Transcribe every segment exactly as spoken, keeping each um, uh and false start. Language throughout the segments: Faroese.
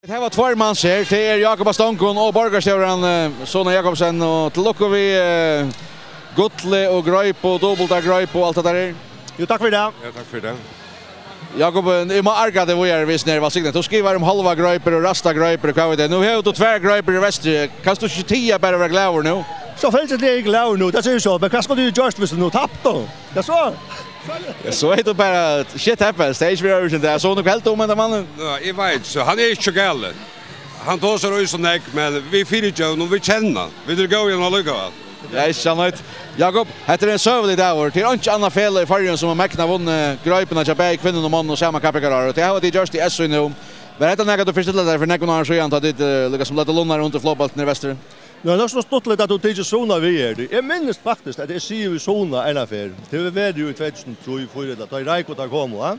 Her var tveir mans her. Tað er Jakob av Stongum og borgarstjórin, eh, Suna Jakobsen, og til lukku við, eh, gulli og greip og dupulta greip og alt det der. Jo, takk fyri tað. Ja, takk fyri tað. Jakob, eh, eg má arga teg víðari, hvis nær var signet. Tú skrivar um hálva greipur og rasta greipur og hvat veit eg. Nú hevur tú tvær greipur í vestri. Kanst tú ikki tiga bara og vera glaður nú? Sjálvfylgiliga eri eg glaður nú, tað sigur so. Men hvat skuldi tú gjørt, hvis tú nú tapti? Ja, so. Ja, so er tað bara shit happens. Tað er ikki verið øvrig enn tað. So nú helt um hendan mannin. Ja, eg veit, so hann er ikki so galin. Hann tosar í so nógv, men vit fylgja honum, vit kenna hann. Vit eru góðir við hann allíkavæl. Ja, ikki sant, nei. Jakob, hetta er ein søguligur dagur. Tað er ikki annað felag í Føroyum sum hevur megnað vunnið greipuna hjá bæði kvinnum og monnum og sama kappingarár. Og tað hava tit gjørt í S Y nú. Var hetta nakað, tú fyrst til at fyri nógvum árum síðan, tá tit, eh, líka sum løgdu lunnar undir flogbóltin í Vestri? Nú er tað so stuttligt, at tú tekur Suna við her. Eg minnist faktiskt, at eg sigi við Suna eina ferð. Tað var verið í tvey túsund og trý, fýra, ella tá Reiko, tá komu, ha?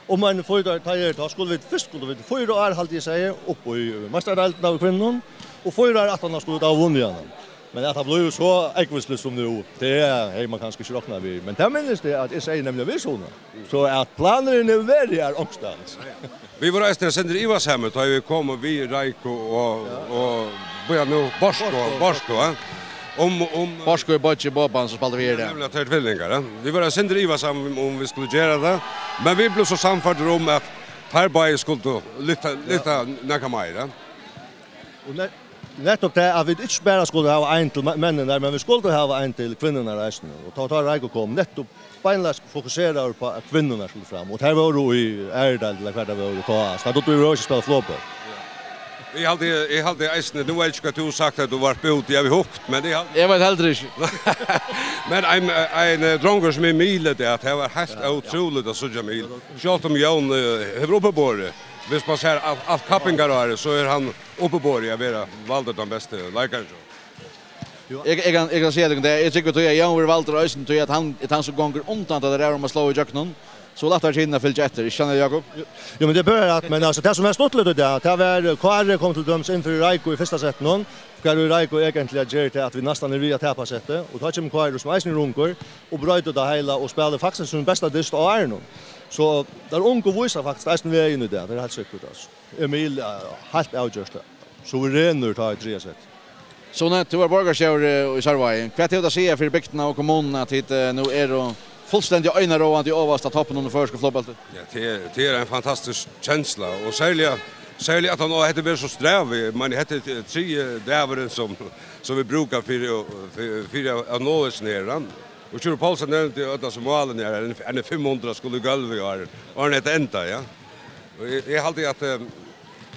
Um ein fýra, tá er, tá skuldu vit, fyrst skuldu vit fýra ár, haldi eg, sigi eg, upp í meistaradeildina av kvinnum, og fýra ár aftan á skuldu vit hava vunnið hana. Men at tað bleiv so ógvusligt sum nú, tað hevði man kanska ikki roknað við. Men tað minnist eg, at eg segði nemliga við Suna. So at planurin hevur verið her onkustaðni. Vit vóru eisini eitt sindur ivasamir, tá vit komu við Reiko og, og, ja, nú Borsko, Borsko, ja. Um, um, Borsko er beiggi Boban, sum spældi fyri, ja, tað. Nemliga, teir tvillingar, ja. Vit vóru eitt sindur ivasamir um, um vit skuldu gera tað, men vit blivu so sannførdir um, at teir báðir skuldu lyfta, ja, lyfta nakað meira. Og ne-, nettupp tað, at vit ikki bara skuldu hava ein til me-, menninar, men vit skuldu hava ein til kvinnurnar eisini. Og tá, tá Reiko kom, nettupp beinleiðis fokuseraður uppá, at kvinnurnar skuldu fram. Og tær vóru í aðru deild, ella hvar tær vóru tá. So tað dugdu vit ikki at spæla flogbólt. Eg haldi, eg haldi eisini, nú veit eg ikki, hvat tú hevur sagt, at tú vart úti, eg havi hugt, men eg haldi. Eg veit heldur ikki. Men ein, ein, eh, drongur sum Emil, tað, at tað var heilt, ja, ja, ótrúligt at síggja Emil. Sjálvt um Jón, eh, hevur uppiborið, hvis man sær alt, alt kappingarárið, so er hann uppiborið at vera valdur tann besti leikarin. Jú. Eg, eg kann, eg kann siga tykkum tað. Eg trúgvi tí, at Jón verður valdur eisini tí, at hann er tann, sum gongur undan, tá tað ræður um at sláa ígjøgnum. So lættari hjá hinum at fylgja eftir. Ikki sant, Jakob? Jú, jú, men tað er bara rætt, men altso, tað sum er stuttligt í dag, tað var, eh, Kári kom til dømis inn fyri Reiko í fyrsta settinum. Hvar Reiko eigentliga ger tað, at vit næstan eru við at tapa settið. Og tá kemur Kári, sum eisini er ungur, og broytir tað heila og spælir faktiskt sín besta dyst á árinum. So teir ungu vísa faktiskt eisini vegin í dag, tað er heilt sikkurt, altso. Emil, eh, heilt avgjørt, suverenur tá í triðja sett. Suna, tú ert borgarstjóri í Sørvági. Hvat hevur tað at siga fyri bygdina og kommununa, at tit, eh, nú eru fullstendiga einaráðandi í ovasta toppinum í føroyskum flogbólti? Ja, tað er, tað er ein fantastisk kensla, og serliga, serliga at hann, og hetta verður so strævið, men hetta er triði dagurin, sum, sum vit brúka fyri, fyri, fyri at, at náa hesum her, ja. Og Sjúrður Poulsen nevndi øll hasi málini her, enn, enn fimm hundrað skulu í gólvið í ár, áðrenn hetta endar, ja. Og eg, eg haldi at, eh,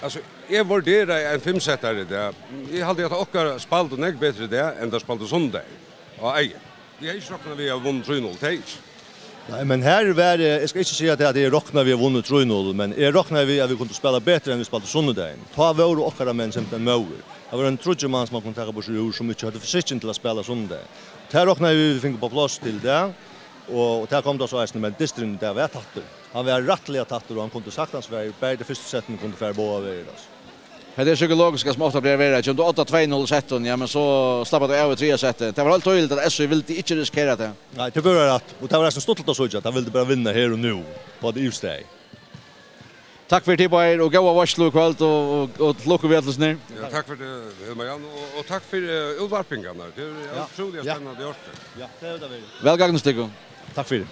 altso, eg vurderai ein fimmsettara í dag. Eg haldi at okkara spældu nógv betri í dag enn teir spældu sunnudagin. Og ei, eg hevði ikki roknað við at vunna trý null, tað hevði eg ikki. Nei, men her var, eh, eg skal ikki siga tað at eg roknaði við at vunna trý null, men eg roknaði við at vit kundu spæla betri enn vit spældu sunnudagin. Tá vóru okkara menn simpelthen móðir. Tað var ein tríggir mann sum man kundi taka burtur úr, sum ikki høvdu fysikkin til at spæla sunnudagin. Tað roknaði eg við, vit fingu upp á pláss til tað, og, og tað kom tað so eisini, men dysturin í dag var tættur. Hann var rættiliga tættur, og hann kundi saktans verið, bæði tey fyrstu settini kundu farið báðar vegir, altso. Hetta er psykologiska, sum ofta plagar at vera. Kemur tú átta tvey null í settinum, ja, men so slappar tú av í triðja setti. Tað var heilt týðiligt, at S Y vildi ikki risikera tað. Nei, tað var rætt. Og tað var eisini stuttligt at síggja, at hann vildi bara vinna her og nú, á tí yvsta stigi. Takk fyri tað, báðir, og góða veitslu í kvøld, og, og, og til lukku við øllum. Ja, takk fyri tað, Hilmar Jan, og, og takk fyri, eh, útvarpingarnar. Tað er, ja, ótrúliga, ja, spennandi orð. Ja, tað er tað verið. Væl gagnist tykkum. Takk fyri.